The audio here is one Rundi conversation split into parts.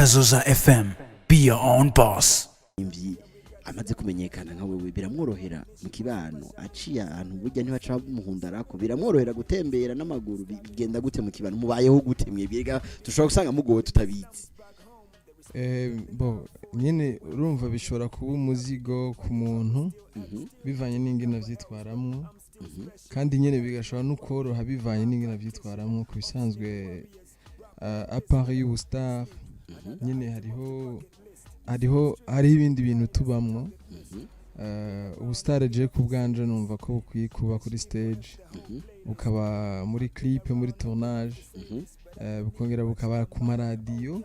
Kazoza FM. Be your own boss. Imvyi amaze kumenyekana nka wewe, biramworohera mu kibano? Aciye ahantu burya ntibaca bamuhundarako? Biramworohera gutembera n'amaguru? Bigenda gute mu kibano? Mubayeho gute mwebwe? Dushobora gusanga mugowe tutabizi. Bo nyine urumva bishobora kuba umuzigo ku muntu bivanye n'ingene avyitwaramwo, kandi nyine bigashobora no koroha bivanye n'ingene avyitwaramwo. Ku bisanzwe, à part y'ubu star, nyine hariho ibindi bintu tubamwo. Ubu star, je ku bwanje numva ko bukwiye kuba kuri stage, bukaba muri clip, muri tournage, bukongera bukaba ku maradiyo.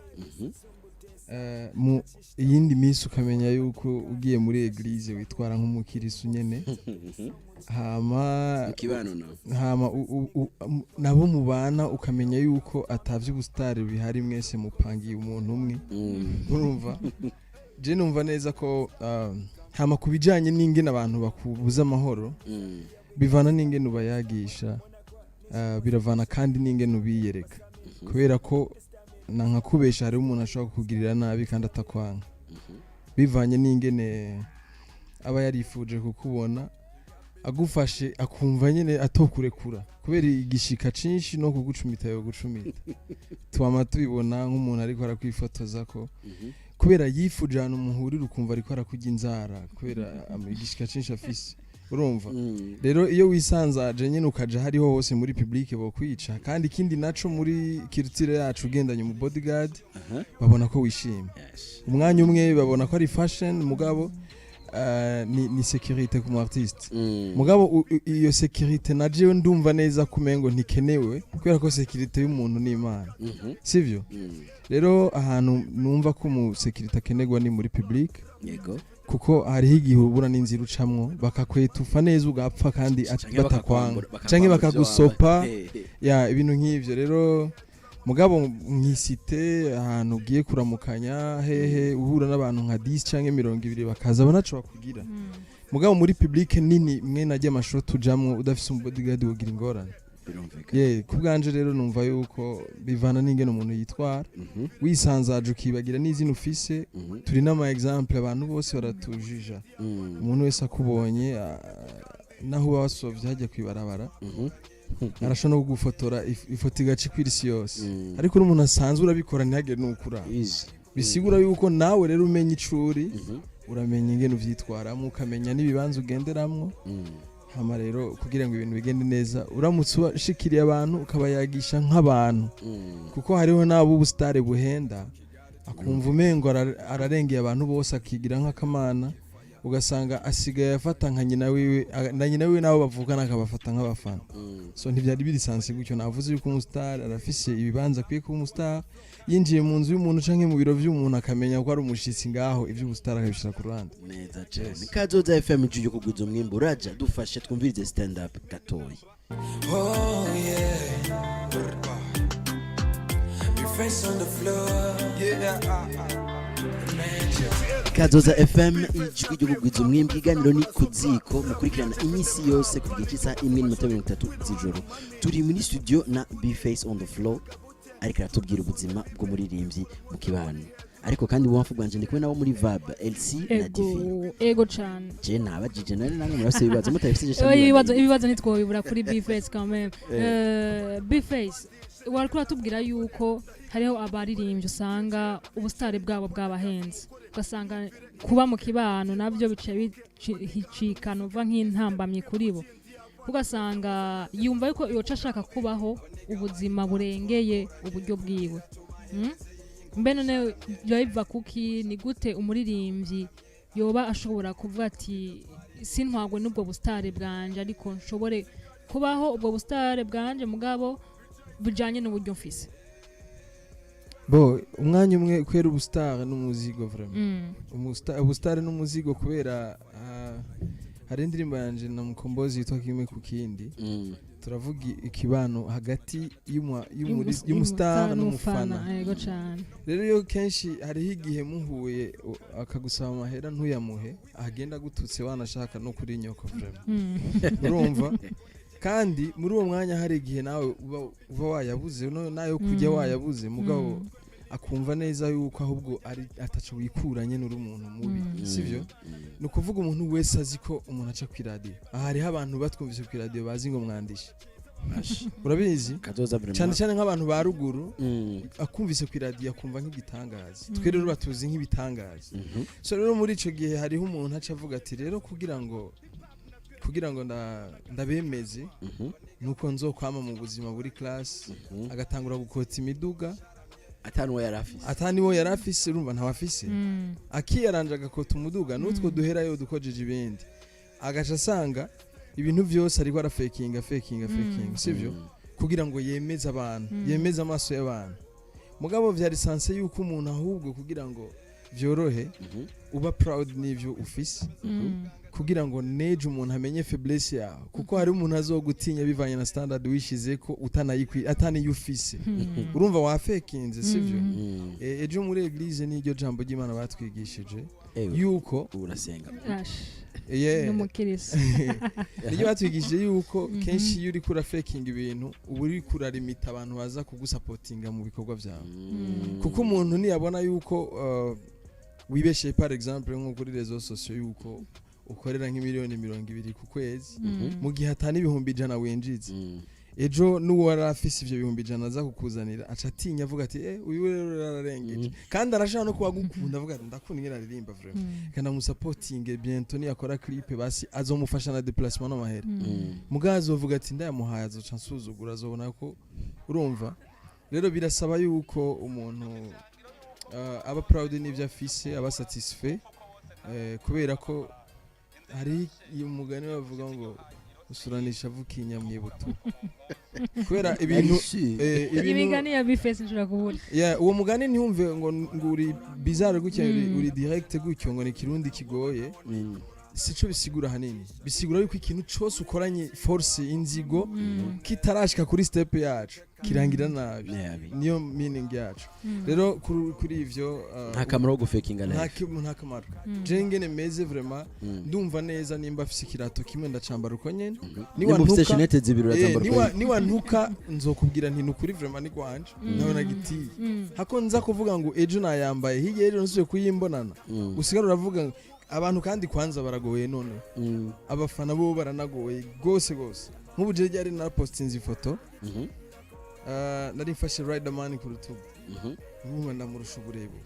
Mu iyindi minsi ukamenya yuko ugiye muri église witwara nk'umukirisu nyene. Hama Mu kibano nawe? Hama nabo mubana ukamenya yuko atavye ubusitari bihari, mwese mupangiye umuntu umwe. Urumva, je numva neza ko hama ku bijanye n'ingene abantu bakubuza amahoro, bivana n'ingene ubayagisha, biravana kandi n'ingene ubiyereka, kubera ko na nkakubesha, hariho umuntu ashobora kukugirira nabi kandi atakwanga, bivanye n'ingene aba yarifuje kukubona, agufashe akumva nyine atokurekura kubera igishika cinshi, no kugucumita yo gucumita. Twama tubibona nk'umuntu ariko arakwifotoza ko kubera yifuje ahantu muhurira, ukumva ariko arakurya inzara kubera igishika cinshi afise, urumva? Rero iyo wisanzaje nyine ukaja hariho hose muri public, bokwica. Kandi ikindi naco, muri culture yacu, ugendanye mu bodyguard, babona ko wishimye. Umwanya umwe babona ko ari fashion, mugabo ni sécurité ku mu artiste. Mugabo iyo sécurité na jewe ndumva neza ko umengo ntikenewe, kubera ko sécurité y'umuntu ni Imana, sivyo? Rero ahantu numva ko umu sécurité akenerwa ni muri public, kuko hariho igihe ubura n'inzira ucamwo, bakakwetufa neza ugapfa kandi Canke batakwanga, bakakwambura canke ivyo bakagusopa. wambaye. Ya, ibintu nk'ivyo rero. Mugabo mw'isite, ahantu ugiye kuramukanya hehe, uhura n'abantu nka 10 canke 20, bakaza banaco bakugira. Mugabo muri public nini mwe najya amashusho tujamwo, udafise umu bodyguard wogira ingorane. Birumvikana. Ye, ku bwanje rero numva yuko bivana n'ingene umuntu yitwara. Wisanzaje ukibagira n'izina ufise, turi n'ama exemple, abantu bose baratujija. Umuntu wese akubonye, naho uba wasovye hajya kwibarabara, arashobora no kugufotora, ifoto igaca ikwira isi yose. Ariko n'umuntu asanzwe urabikora ntihagire n'ukura. Easy. Bisigura yuko nawe rero umenya icuri, uramenya ingene uvyitwaramo, ukamenya n'ibibanza ugenderamwo. Hama rero kugira ngo ibintu bigende neza, uramutse ushikiriye abantu ukabayagisha nk'abantu, kuko hariho n'abo ubusitari buhenda, akumva umengo ararengeye abantu bose, akigira nk'akamana, ugasanga asigaye afata nka nyina wiwe, na nyina wiwe nabo bavukana akabafata nk'abafana. So ntibyari biri sansi gutyo. Navuze yuko umusitari arafise ibibanza akwiye kuba umusitari. Yinjiye mu nzu y'umuntu canke mu biro vy'umuntu, akamenya ko ari umushitsi ngaho, ivy'ubusitari akabishira ku ruhande. Neza cyane. Yes. Kazoza FM, ijwi kugwiza umwimbu. Uraja dufashe twumvirize stand up gatoyi. Oh yeah. Your face on the floor. Yeah. Kazoza FM, ijwi ryo kugwiza umwimbu. Ikiganiro ni Ku Ziko, mukurikirana iminsi yose ku gihe cy'isaha 1:30 z'ijoro. Turi muri studio na B-Face on the Floor, ariko aratubwira ubuzima bw'umuririmbyi mu kibano. Ariko kandi bubamfu bwanje ndi kumwe nabo muri VAB, LC na Divine. Ego cane. Je nabajije nari namwe murafise ibibazo mutabifise. Oya, ibibazo ntitwobibura kuri B-Face quand même. B-Face, wariko uratubwira yuko hariho abaririmbyi usanga ubusitari bwabo bwabahenze, ugasanga kuba mu kibano nabyo bica bicikana uva nk'intambamyi kuri bo, ugasanga yumva yuko yoca ashaka kubaho ubuzima burengeye uburyo bwiwe. Mbe none biba biva kuki? Ni gute umuririmbyi yoba ashobora kuvuga ati: "Sintwagwe n'ubwo busitari bwanje, ariko nshobore kubaho ubwo busitari bwanje mugabo bujanye n'uburyo mfise"? Bo umwanya umwe, kubera ubusitari n'umuzigo vraiment. Ubusitari n'umuzigo, kubera hari indirimbo yanje na Mukombozi yitwa Kimwe ku Kindi. Turavuga ikibano hagati y'umustar n'umufana. Ego cane. Rero iyo kenshi hariho igihe muhuye, akagusaba amahera ntuyamuhe, agenda agututse, wanashaka no kuri nyoko vraiment. Urumva, kandi muri uwo mwanya hari igihe nawe uba wayabuze, nayo kujya wayabuze, mugabo Akumva neza yuko ahubwo ari ataco wikuranye n'uri umuntu mubi, sivyo? Ni ukuvuga umuntu wese azi ko umuntu aca kw'iradiyo, aha hariho abantu batwumvise kw'iradiyo bazi ngo mwandishe, urabizi. Kazoza vraiment. Cyane cyane nk'abantu ba ruguru, akumvise kw'iradiyo akumva nk'igitangaza. Twe rero batuzi nk'ibitangaza. So rero muri ico gihe hariho umuntu aca avuga ati: "Rero kugira ngo ndabemeze nuko nzokwama mu buzima buri class." Agatangura gukotsa imiduga Atanu yari afise. Atani wo yari afise, urumva ntawe afise. Akiyaranje agakota umuduga n'utwo duherayo dukojeje ibindi, agaca asanga ibintu byose ariko arafekinga, fekinga, fekinga, sivyo? Kugira ngo yemeze abantu, yemeze amaso y'abantu. Mugabo vyari censé yuko umuntu ahubwo, kugira ngo vyorohe, uba proud n'ivyo ufise, kugira ngo nejo umuntu amenye faiblesse yawe, kuko hari umuntu azogutinya bivanye na standard wishize ko utanayikwi ataniyo ufise. Urumva wafekinze, sivyo? Ejo muri église n'iryo jambo ry'Imana batwigishije yuko Urasenga. Ash, yeah, n'umukiriso. Niryo batwigishije yuko kenshi iyo uriko urafekinga ibintu, uba uriko urarimita abantu baza kugusapotinga mu bikorwa vyawe, kuko umuntu niyabona yuko wibesheye, par exemple nko kuri réseaux sociaux, yuko ukorera nk'imiliyoni 20 ku kwezi, mu gihe atani 100,000 winjiza, ejo n'uwo wari afise ivyo 100,000 aza kukuzanira aca atinya, avuga ati: "Eh, uyu rero yararengeje." Kandi arashobora no kuba agukunda, avuga ati: "Ndakunda ingene aririmba vraiment, kandi amusapotinge, bientôt niyakora clip basi azomufasha na déplacement n'amahera." Mugabo azovuga ati: "Ndayamuhaye azoca ansuzugura, azobona ko." Urumva rero birasaba yuko umuntu aba proud n'ivyo afise, aba satisfait, kubera ko hari umugani bavuga ngo usuranisha avukinya mwibuto, kubera ibintu ibintu Imigani ya B-Face nshobora kubura. Yeah, uwo mugani ntiwumve ngo uri bizarre gutya, uri direct gutyo, ngo ni Kirundi kigoye. Sico bisigura. Hanini bisigura yuko ikintu cose ukoranye force, inzigo, kitarashika kuri step yacu, kirangira nabi. Nabi. Niyo meaning yacu. Rero kuri ivyo Nta kamaro ko gufekinga nta life. nta kamaro. Je ngene meze vraiment, ndumva neza nimba afise ikirato kimwe ndacambara uko nyene. Nimba ufise chaînettes zibiri, urazambara uko nyene. Niwa ntuka nzokubwira nti: "Nukuri vraiment ni gwanje, nawe nagitiye." Hako nza kuvuga ngo ejo nayambaye, hirya ejo nsubiye kuyimbonana, usigara uravuga ngo abantu. Kandi kwanza baragoye none, abafana bo baranagoye gose gose. Nk'ubu je ryari narapostinze ifoto, nari mfashe Riderman ku rutugu, urumva ndamurusha uburebure.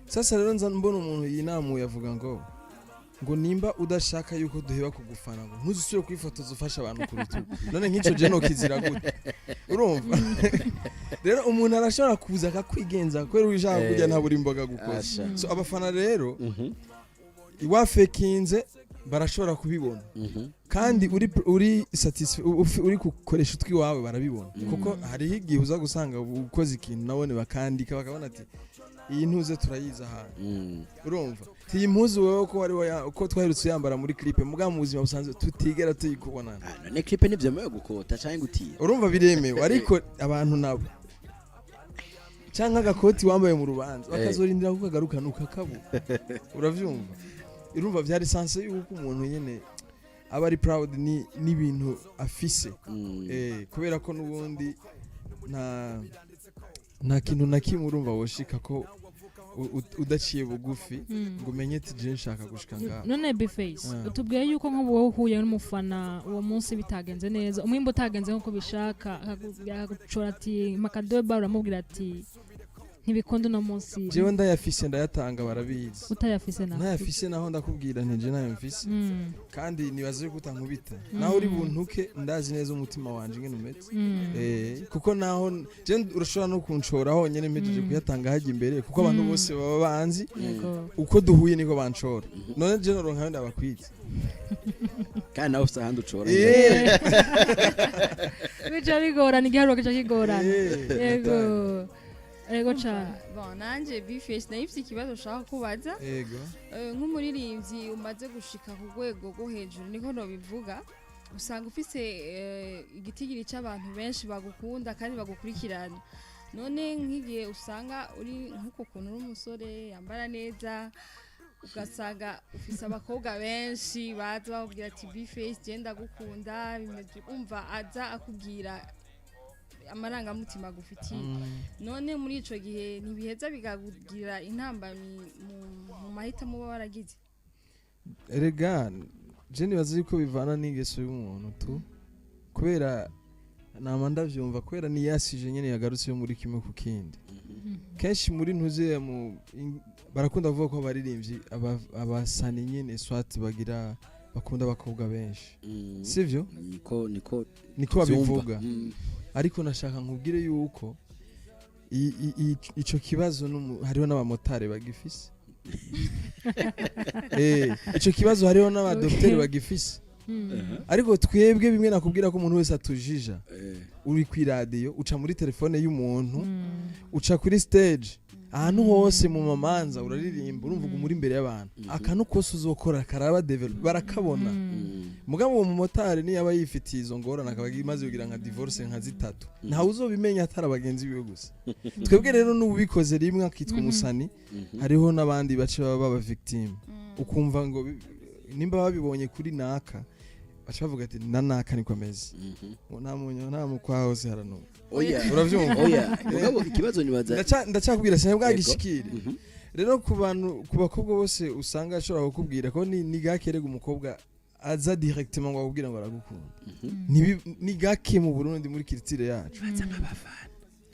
Sasa rero nza mbona umuntu yinamuye avuga ngo nimba udashaka yuko duheba kugufana, ngo ntuzusubire kwifotoza ufasha abantu ku rutugu. None nk'ico je nokizira gute? Urumva rero umuntu arashobora kuza akakwigenza kubera ushaka kurya, ntabura imboga gukoza. Asha. So abafana rero, iwafekinze barashobora kubibona, kandi uri satisfait, uri gukoresha utwi wawe barabibona, kuko hariho igihe uza gusanga ukoze ikintu nabone bakandika, bakabona ati: "Iyi ntuze turayizi ahantu." Urumva ati: "Iyi mpuzu wewe ko wari ko twaherutse uyambara muri clip, mugabo mu buzima busanzwe tutigera tuyikubonana." Ah, none clip ntivyemewe gukota canke gutira? Urumva biremewe, ariko abantu nabo canke agakoti wambaye mu rubanza, bakazorindira ko kagarukana ukakabura. Uravyumva? Urumva vyari censé yuko umuntu nyene aba ari proud ni n'ibintu afise, kubera ko n'ubundi nta kintu na kimwe urumva woshika ko udaciye bugufi, ngo umenye ati: "Je nshaka gushika ngaha." None B-Face, Ah. utubwiye yuko nk'ubu wowe uhuye n'umufana uwo munsi bitagenze neza, umwimbu utagenze nk'uko bishaka, akagucora ati makadoba, uramubwira ati ntibikunda uno munsi? Jewe ndayafise ndayatanga, barabizi. Utayafise nawe? Ntayafise naho ndakubwira nti: "Je ntayo mfise." Kandi nibaze yuko utankubita naho uri buntuke, ndazi neza umutima wanje ingene umeze. Kuko naho je urashobora no kunshora honyene mpejeje kuyatanga hajya imbere, kuko abantu bose baba banzi. Uko duhuye niko banshora. None je noronka ayo ndabakwiza? Kandi nawe ufite ahandi ucora. Bica bigorana, igiharuro kica kigorana. Yego cane. Bon, nanje B-Face nayo ifite ikibazo ushaka kubaza. Yego. Nk'umuririmbyi umaze gushika ku rwego rwo hejuru, niko nobivuga, usanga ufise igitigiri c'abantu benshi bagukunda kandi bagukurikirana. None nk'igihe usanga uri nk'uko kuntu uri umusore yambara neza, ugasanga ufise abakobwa benshi baza bakubwira ati: "B-Face, je ndagukunda," bimeze umva aza akubwira. amarangamutima agufitiye. None muri ico gihe ntibiheza bikakugira intambamyi mu mahitamo uba waragize? Erega je nibaza yuko bivana n'ingeso y'umuntu tu, kubera nama ndavyumva, kubera ni yasije nyene yagarutse yo muri kimwe ku kindi. Kenshi muri ntuze mu barakunda kuvuga ko abaririmbyi abasani nyene swat bagira bakunda abakobwa benshi, sivyo? Niko Niko babivuga. Ariko nashaka nkubwire yuko ico kibazo hariho n'abamotari bagifise. Ico kibazo hariho n'abadokiteri bagifise. Ariko twebwe bimwe nakubwira ko umuntu wese atujija. Uri ku iradiyo, uca muri telefone y'umuntu, uca kuri stage, ahantu hose mu mamanza uraririmba, urumva uguma uri imbere y'abantu. Akantu kose uzokora karaba develop, barakabona. Mugabo uwo mumotari niyo yifitiye izo ngorane, akaba imaze kugira nka divorce nka zitatu, ntawe uzobimenya atari abagenzi biwe gusa. Twebwe rero n'ubikoze rimwe akitwa umusani, hariho n'abandi bace baba baba victime, ukumva ngo nimba babibonye kuri naka, baca bavuga ati na naka niko ameze. Ngo nta munyo nta mukwa hose haranuka. Oya. Uravyumva? Oya, mugabo ikibazo nibaza Ndacakubwira cyane bwagishikire. Rero ku bantu, ku bakobwa bose usanga ashobora kukubwira ko ni gake rega umukobwa aza directement ngo akubwira ngo aragukunda. Ni gake mu Burundi muri culture yacu.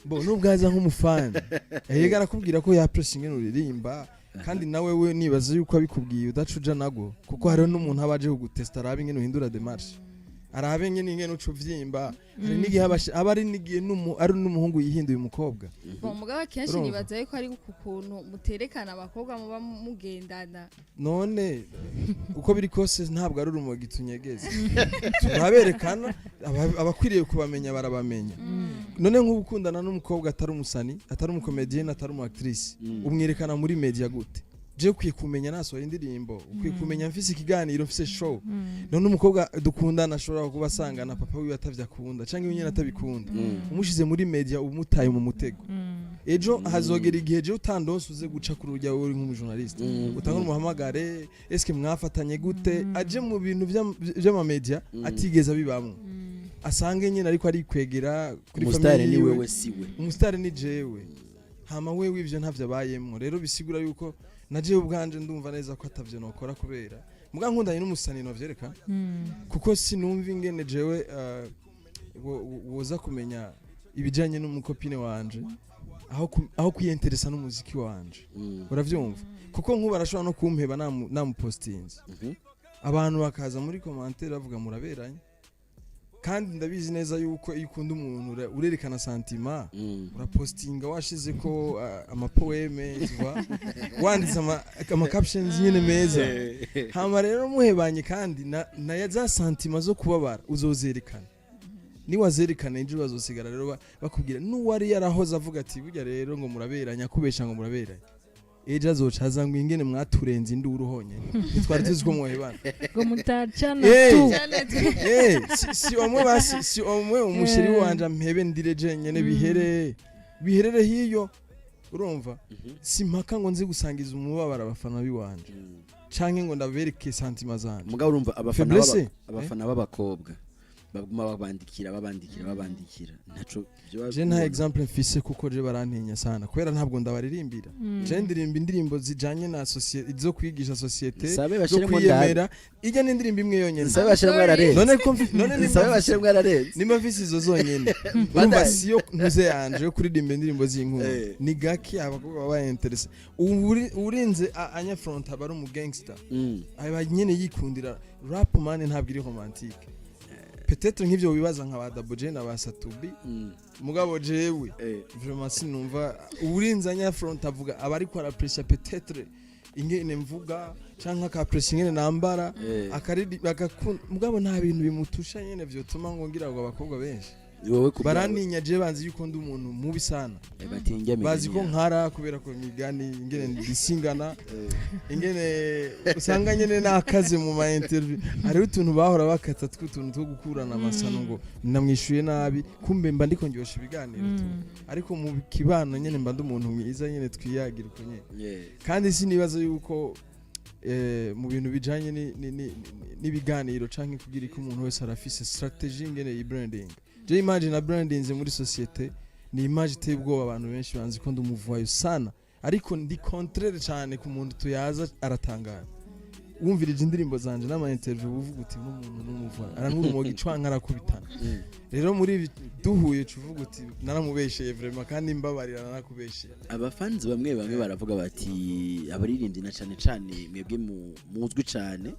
Bo nubwo aza nk'umufana, yega arakubwira ko yapressing ingene uririmba, kandi nawe we nibaza yuko abikubwiye udaca uja nago, kuko hariho n'umuntu aba aje kugutesta, arabe ingene uhindura démarche, arabe ingene uca uvyimba. Hari n'igihe aba ari n'igihe ari n'umuhungu yihinduye umukobwa. Bon, mugabo akenshi Urumva? nibaza yuko ari ku kuntu muterekana abakobwa muba mugendana. None uko biri kose ntabwo ari urumogi tunyegeze, turaberekana, abakwiriye kubamenya barabamenya. None nk'ubu ukundana n'umukobwa atari umusani, atari umukomediyeni, atari umu actrice, umwerekana muri media gute? Je ukwiye kumenya nasohoye indirimbo, ukwiye kumenya mfise ikiganiro, mfise show. None umukobwa dukundana ashobora kuba asanga na papa wiwe atavyo akunda, canke we nyene atabikunda. Umushize muri media umutaye mu mutego. Ejo hazogera igihe je utandonse uze guca kuri urya uri nk'umujournaliste, utanga umuhamagare, eske mwafatanye gute? Aje mu bintu vy'amamedia atigeze abibamwo, asange nyine ariko arikwegera kuri Umusitari famille ni yiwe. wewe, siwe. Umusitari ni jewe, hama wewe ivyo ntavyo abayemwo. Rero bisigura yuko na jewe ubwanje ndumva neza ko atavyo nokora, kubera muga nkundanye n'umusani novyerekana, kuko sinumva ingene jewe woza kumenya ibijanye n'umukopine wanje aho kwiyenteresa n'umuziki wanje. Uravyumva? Kuko nk'ubu arashobora no kumpeba namupostinze, abantu bakaza muri commentaire bavuga muraberanye, kandi ndabizi neza yuko iyo ukunda umuntu urerekana sentiment, urapostinga washize ko amapoème, tu vois, wanditse ama captions nyine meza. Hama rero muhebanye, kandi na za sentiments zo kubabara uzozerekana. Niwazerekana ejo bazosigara rero bakubwira n'uwari yarahoze avuga ati burya rero ngo muraberanye, akubesha ngo muraberanye, ejo azoca aza ngo ingene mwaturenze induru honyene, ntitwari tuzi ko mwohebana. Ngo mutacana tu. Si omwe basi, si omwe umusheri wanje ampebe ndire jenyene, bihere biherere hiyo. Urumva, si mpaka ngo nzi gusangiza umubabaro abafana biwanje, canke ngo ndabereke sentiments zanje. Mugabo urumva abafana Faiblesse? Abafana b'abakobwa baguma babandikira, babandikira, babandikira, ntaco vyoba. Je nta exemple mfise, kuko je barantinya sana, kubera ntabwo ndabaririmbira. Je ndirimba indirimbo zijanye na société, zo kwigisha société, Sabe zo bashiremo kwiyemera. Ijya n'indirimbo imwe yonyene. Sabe bashiremo ararenze. None ko none nimba Sabe bashiremo ararenze. Nimba mfise izo zonyene, urumva, Badai. siyo ntuze yanje yo kuririmba indirimbo z'inkuru. Ni gake abakobwa baba intéressé. Urinze anya front aba ari umu gangster, aba nyene yikundira rap man, ntabwo iri romantique. Peut-être nk'ivyo bibaza nka ba Double J na ba Satubi. Mugabo jewe vraiment sinumva urinze anya front avuga aba ariko arapresha peut-être ingene mvuga, canke akapresha ingene nambara, akariri agakunda. Mugabo nta bintu bimutusha nyene vyotuma ngo ngira ngo abakobwa benshi Wowe ku bwawe, barantinya. Je banzi yuko ndi umuntu mubi sana. Batinya. Bazi ko imigani. nkara kubera ko imigani ingene ndisingana, ingene usanga nyene nakaze mu ma interview. Hariho utuntu bahora bakata tw'utuntu two gukurana amasano ngo namwishuye nabi, kumbe mba ndiko ndyosha ibiganiro tu. Ariko mu kibano nyene mba ndi umuntu mwiza nyene, twiyagira uko nyene. Kandi sinibaza yuko mu bintu bijanye n'ibiganiro canke kugira ko umuntu wese arafise strategy ingene yi branding. Je image na brandinze muri société ni image iteye ubwoba. Abantu benshi banzi ko ndi umuvoyou sana, ariko ndi contraire cyane. Ku muntu tuyaza aratangara, wumvirije indirimbo zanje n'ama interview, uvuga uti n'umuntu n'umuvoyou, aranywa urumogi canke arakubitana. Rero muri ibi duhuye uvuga uti naramubesheye vraiment, kandi mbabarira, narakubesheye. Abafanzi bamwe bamwe baravuga bati abaririmbyi, na cane cane mwebwe muzwi cane,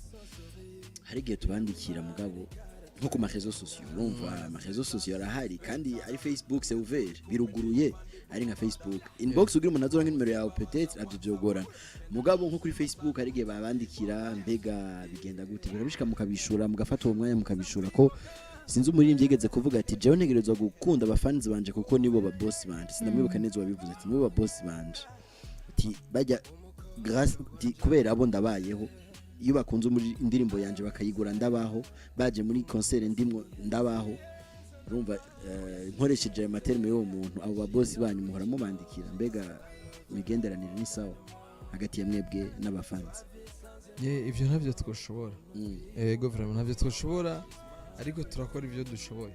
hari igihe tubandikira, mugabo nko ku maréseaux sociaux, urumva amaréseaux sociaux arahari, kandi ari Facebook, c'est ouvert, biruguruye, ari nka Facebook inbox ugira umuntu azora nk'inimero yawe, peut-être avyo vyogorana, mugabo nko kuri Facebook hari igihe babandikira. Mbega bigenda gute? Birabishika mukabishura, mugafata uwo mwanya mukabishura? Ko sinzi umuririmbyi yigeze kuvuga ati jewe ntegerezwa gukunda abafanzi banje kuko nibo ba boss banje. Sinamwibuka neza uwabivuze, ati nibo ba boss banje, ati bajya grâce, ati kubera abo ndabayeho, iyo bakunze muri indirimbo yanje bakayigura ndabaho, baje muri concert ndimwo ndabaho. Urumva nkoresheje ayo matermes y'uwo muntu, abo ba boss banyu muhora mubandikira? Mbega imigenderanire ni sawa hagati ya mwebwe n'abafanzi? Ye, ivyo ntavyo twoshobora. Ego, vraiment ntavyo twoshobora, ariko turakora ivyo dushoboye,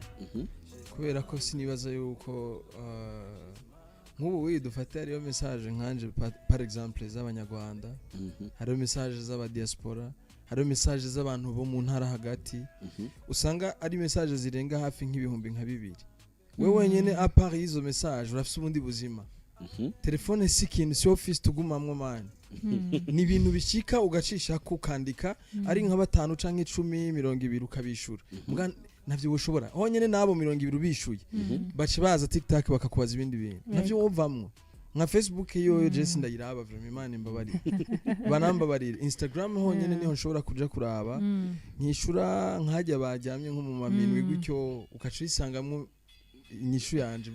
kubera ko sinibaza yuko nk'ubu wiyi dufate hariyo message nkanje par exemple z'abanyarwanda, hariyo message z'abadiaspora, hariyo message z'abantu bo mu ntara hagati, usanga ari message zirenga hafi nk'ibihumbi nka bibiri. We wenyene, à part y'izo message, urafise ubundi buzima. Telefone si ikintu, si office tugumamwo, man. Ni ibintu bishika ugacisha ukandika ari nka batanu canke 10, 20, ukabishura. Muga ntavyo woshobora honyene n'abo 20 ubishuye, baca baza TikTok bakakubaza ibindi bintu, navyo wovamwo. Nka Facebook yoyo je sindayiraba vraiment, Imana imbabarire, banambabarire. Instagram honyene niho nshobora kuja kuraba, nkishura nkajya bajyamye nko mu maminwi gutyo, ugaca uyisangamwo inyishu yanje,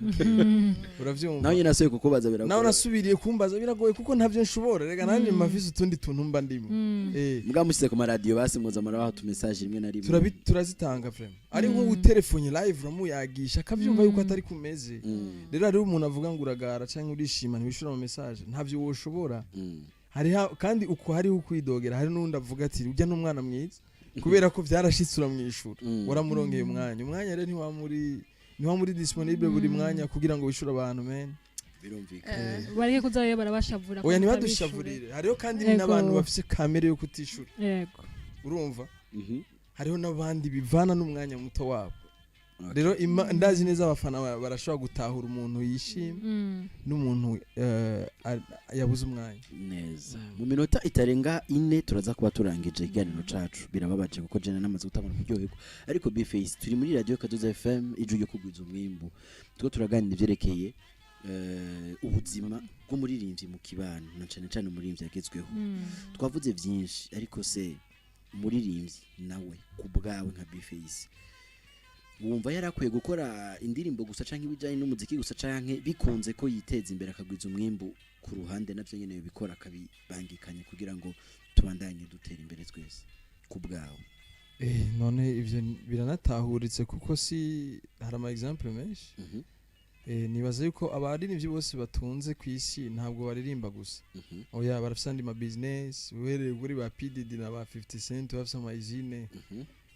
uravyumva? Nawe nyine asubiye kukubaza biragoye. Nawe nasubiriye kumbaza biragoye, kuko ntavyo nshobora. Rega nanjye mafise utundi tuntu mba ndimo. Mbwa musize ku maradiyo basi muza murabaha utumessage rimwe na rimwe. Turazitanga vraiment. Ari nk'uwutelefonye live, uramuyagisha akavyumva yuko atari kumeze. Rero hariho umuntu avuga ngo uragara canke urishima ntiwishura mu message, ntavyo woshobora. Hariho kandi uko hariho ukwidogera, hari n'undi avuga ati ujya n'umwana mwiza kubera ko vyarashitse uramwishura, waramurongeye umwanya. Umwanya rero ntiwa muri disponible buri mwanya kugira ngo wishure abantu, men. Birumvikana. Bareke kuzayo barabashavura ko Oya, mutabishure. ntibadushavurire. Hariho kandi n'abantu bafise kamere yo kutishura. Urumva, hariho n'abandi bivana n'umwanya muto wabo. Rero ndazi neza abafana barashobora gutahura umuntu yishimye n'umuntu yabuze umwanya. Neza, mu minota itarenga 4 turaza kuba turangije ikiganiro cacu. Birababaje kuko jena namaze gutangura kuryoherwa, ariko Bface, turi muri radio Kadoza FM, ijwi ryo kugwiza umwimbu. Turiko turaganira ivyerekeye ubuzima bw'umuririmbyi mu kibano, na cane cane umuririmbyi agezweho. Twavuze vyinshi, ariko se umuririmbyi nawe ku bwawe nka Bface, wumva yari akwiye gukora indirimbo gusa canke ibijanye n'umuziki gusa, canke bikunze ko yiteza imbere akagwiza umwimbu ku ruhande, navyo nyene bikora akabibangikanya kugira ngo tubandanye dutera imbere twese, ku bwawe? None ivyo biranatahuritse, kuko si hari ama exemple menshi. Nibaza yuko abaririmbyi bose batunze ku isi ntabwo baririmba gusa. Oya, barafise andi ma business, uhereye kuri ba P Diddy na ba 50 Cent, bafise ama usine.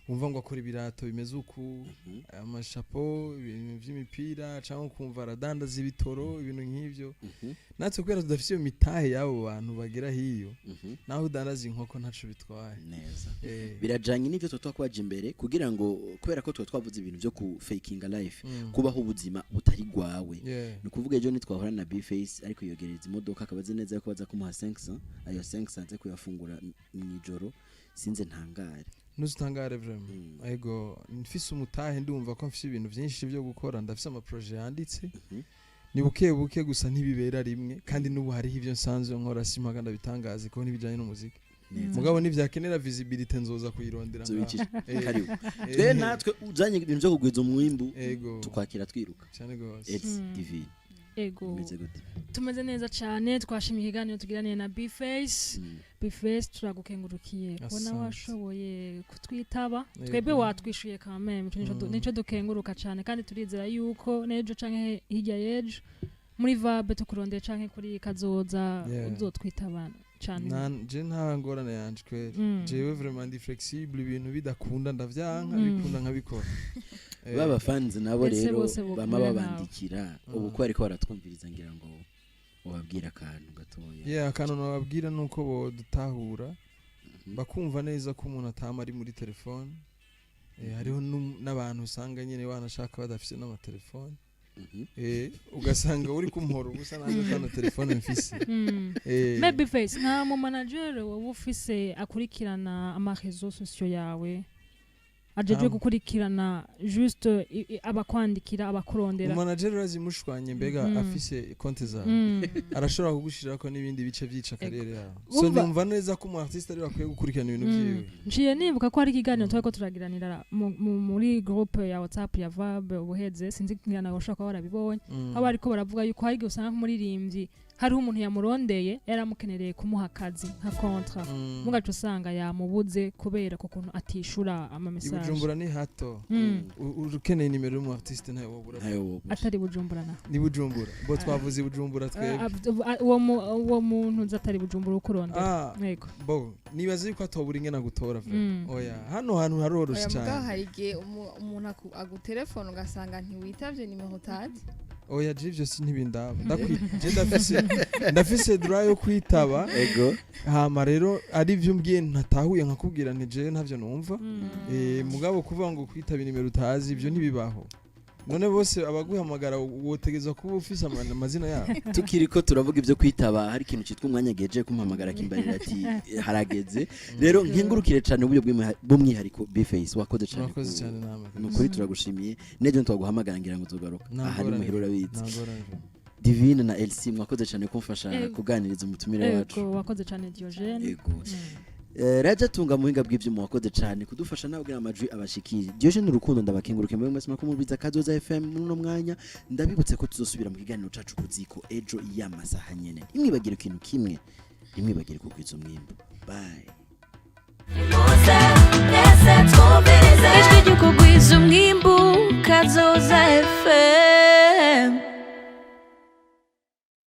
Wumva ngo akora ibirato bimeze uku, amashapo, ibintu vy'imipira, cyangwa ukumva aradandaza ibitoro, ibintu nk'ivyo. Natwe kubera tudafise iyo mitahe y'abo bantu bagera hiyo, naho udandaza inkoko ntaco bitwaye. Neza. Birajanye n'ivyo tuba twaje imbere kugira ngo, kubera ko tuba twavuze ibintu vyo ku fakinga life, kubaho ubuzima butari gwawe. Ni ukuvuga ejo nitwahora na Bface ariko yogereza imodoka, akaba azi neza ko baza kumuha 500, ayo 500 aze kuyafungura mw'ijoro, sinze ntangare. Ntuzitangare vraiment. Ego, mfise umutahe, ndumva ko mfise ibintu vyinshi vyo gukora, ndafise amaprojet yanditse. Ni buke buke gusa, ntibibera rimwe, kandi n'ubu hariho ivyo nsanzwe nkora, simpaka ndabitangaze ko ntibijanye n'umuziki. Mugabo nivyakenera visibility nzoza kuyirondera ngaho. Nzobicisha. Karibu. Twe natwe uzanye ibintu vyo kugwiza umwimbu, Ego. tukwakira twiruka. Cyane gose. It's divine. Ego. Bimeze gute? Tumeze neza cyane, twashimye ikiganiro tugiraniye na Bface. Bface, turagukengurukiye kubona Asante. washoboye kutwitaba. Yego. Twebwe watwishuye kameme, ico nico dukenguruka cyane, kandi turizera yuko n'ejo canke hirya y'ejo muri vabe tukurondeye canke kuri Kazoza uzotwitaba cyane. Je nta ngorane yanje kweri. Jewe vraiment ndi flexible, ibintu bidakunda ndavyanka, bikunda nkabikora. Baba fans nabo Ndetse rero bose bama bokumera nawe. babandikira ubu ko ariko baratwumviriza, ngira ngo ubabwire akantu gatoya. Yeah, akantu nababwira ni uko bodutahura, bakumva neza ko umuntu atama ari muri telefone. Hariho n'abantu usanga nyine wanashaka badafise n'amatelefone. Ugasanga uri kumuhora ubusa nanjye atana telefone mfise. Maybe Face, nta mu manager wowe ufise akurikirana ama réseaux sociaux yawe, ajejwe gukurikirana juste abakwandikira, abakurondera? Umanager urazimushwanye mbega afise konti zawe, arashobora kugushirako n'ibindi bice byica carrière yawe. So numva neza ko umu artiste ari bakwiye gukurikirana ibintu vyiwe. Nciye nibuka ko hari ikiganiro twariko turagiranira muri groupe ya WhatsApp ya VAB ubuheze, sinzi ngira nawe ushobora kuba warabibonye, aho bariko baravuga yuko hari igihe usanga nk'umuririmbyi hariho umuntu yamurondeye yaramukenereye kumuha akazi nka contrat, mugaca usanga yamubuze kubera ku kuntu atishura ama message. Ibujumbura ni hato. Ukeneye nimero y'umu artiste ntayo wobura. Ntayo wobura. Atari Bujumbura na Ni Bujumbura bo, twavuze i Bujumbura twebwe. Uwo muntu uzi atari Bujumbura ukurondera. Ah, yego. Bo nibaza yuko atobura ingene gutora vraiment. Oya, hano hantu haroroshe Oya, mugabo cyane. hari igihe umuntu agutelefona ugasanga ntiwitavye nimero utazi. Oya, je ivyo si ntibindaba. Je ndafise droit yo kwitaba. Hama rero ari ivyo umbwiye ntatahuye nkakubwira nti jewe ntavyo numva. Mugabo kuvuga ngo kwitaba inimero utazi, ivyo ntibibaho. None bose abaguhamagara wotegezwa kuba ufise amazina yabo? Tukiri ko turavuga ibyo kwitaba, hari ikintu cyitwa umwanya geje kumpamagara kimbarira ati harageze. Rero nkengurukire cyane uburyo bw'umwihariko Bface, wakoze cyane. Murakoze cyane namwe. Ni ukuri turagushimiye. N'ejo twaguhamagara ngira ngo tugaruka Nta aha ni ngorane. muhira urabizi. Nta ngorane. Divine na Elsie, mwakoze cyane kumfasha Ego. kuganiriza umutumire wacu. Ego, wakoze cyane, Diogene. Ego. Raja Tunga muhinga bw'ivyuma, wakoze cyane kudufasha nawe kugira amajwi abashikire. Diogene Urukundo, ndabakenguruke mwe mwese muriko mubwiza Kazoza FM muri uno mwanya. Ndabibutse ko tuzosubira mu kiganiro cacu kuziko ejo y'amasaha nyene. Ntimwibagire ikintu kimwe, ntimwibagire kugwiza umwimbu. Bye. Ijwi ry'ukugwiza umwimbu, Kazoza.